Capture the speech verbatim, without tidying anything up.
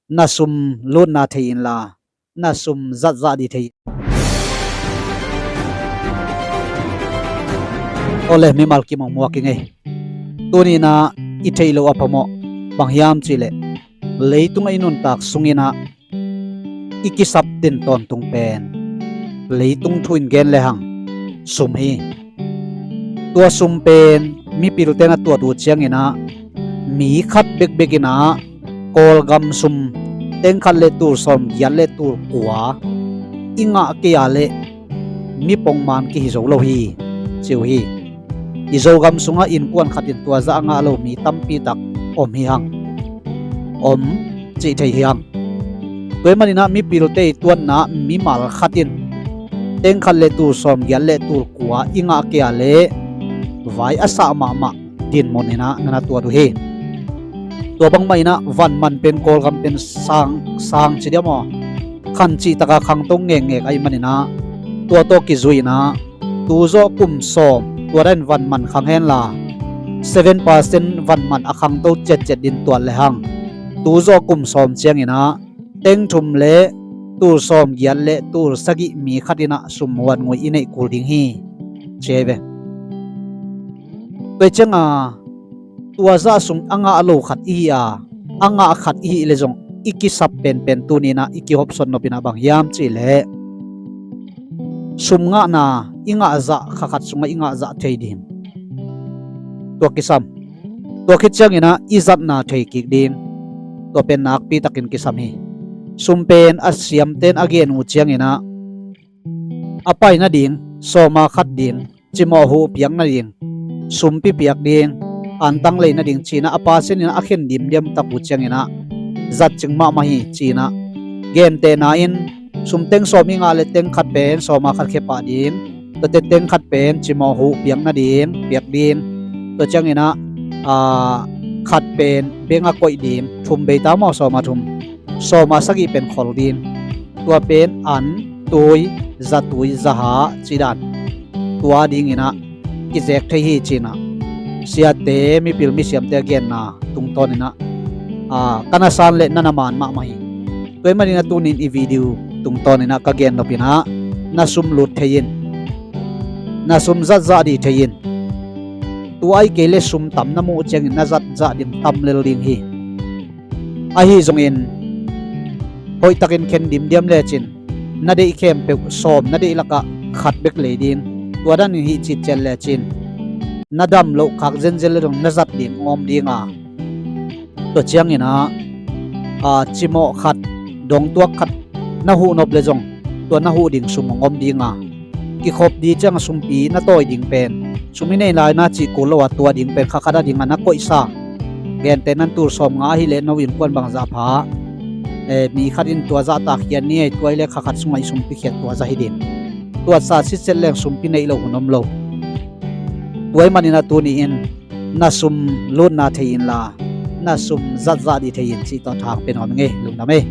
na sum lutna thei inla, na sum zatzah dih thei in. Awle, mimal kim hong muak ing ei. Tuni-in ah i theih loh a phamawh bang hiam cihleh, leitung a i nuntak sungin ah i kisap den tawntung pen leitung thu in gen lehang sum hi. Tua sum pen mipilte na tuat uh ciangin ah mi khat bekbek in ah Kawlgam sum teng khat le tul sawm giat le tul kua i ngah kei a leh mi pongman kihi zo lo hi, ci uh hi. I Zogam sungah innkuan khat in tua zah a ngah lo mi tampi tak om hi hang. Om cih thei hi hang. Tua ahih manin ah mipilte i tuatna mimal khat in teng khat le tul sawm giat le tul kua i ngah kei a leh vai a sah mahmah dinmun in ah na na tuat uh hi. Tua bangmah in ah van man pen Kawlgam pen sang, sang ci diam aw, khan cih taka khangto ngekngek ahih manin ah tua tawh kizui in ah tu zawh kum sawm tua dan in van man khang henla, seven percent van man a khangto ciatciat ding tuat lehang, tu zawh kum sawm ciangin ah teng thum le tul sawm giat le tul sagih mi khat in ah sum huatngui i neih kul ding hi, ci hi ve. Tua ciangin ah tua zah sung a ngah lo khat i hi a, a ngah khat i hih leh zong i kisap penpen tuni-in ah i kihopsawn nop in ah bang hiam cihleh, sum ngahna i ngah zah, kha khat sungah i ngah zah thei ding. Tua kisam. Tua khit ciangin ah i zatna thei kik ding. Tua pen nakpi takin kisam hi. Sum pen a siamte'n a gen uh ciangin ah a pai nading, sawma khat ding, cimawh huh piak nading, sumpi piak ding, antang lei nading ci-in ah a percent in ah a khen dimdiam tak uh ciangin ah zat cing mahmah hi, ci-in ah gentehna in sum teng sawm i ngah leh teng khat pen sawma khat khia pah ding, tuate teng khat pen cimawh huh piak nading, piak ding. Tua ciangin ah, aa, khat pen bank ah koih ding, thum bei ta maw, sawma thum. Sawma sagih pen khol ding. Tua pen an, tui, zatui, zaha cih dan. Tua dingin ah kizek thei hi, ci-in ah siate, mipil misiamte a genna tungtawn in ah, aa, ka na san leh na na man mahmah hi. Tua ahih manin ah tuni-in i video tungtawn in ah ka gen nop in ah na sum lut thei in, na sum zatzah dih thei in. Tua ahih kei leh sum tam na muh ciangin na zatzah ding tam lel ding hi. Ahi zongin hoihtakin khen dimdiam lecin na deih khempeuh sawm na deih lakah khat bek lei ding. Tua danin hih citciat lecin na dam loh khak zenzen leh zong na zat ding hong om ding a, tua ciangin ah, aa, cimawh khat, dongtuak khat na huh nop leh zong tua na huh ding sum hong om ding a, kikhop ding ciang a sumpi na tawi ding pen, sum i neih lai-in ah cih kul lo a, tua ding pen kha khat a ding a na koihsa. Gentehna in tul sawmnga ahih leh no innkuan bangzah pha, eh, mi khat in tua zah tak khiat ni ei, tua ahih leh kha khat sungah i sumpi khiat tua zah hi ding. Tuatsa sitset leng sumpi neih loh hun om lo. Tua ahih manin ah tuni-in na sum lutna thei inla, na sum zatzah dih thei in, cih tawh thang pia nuam ing ei. Lungdam ei.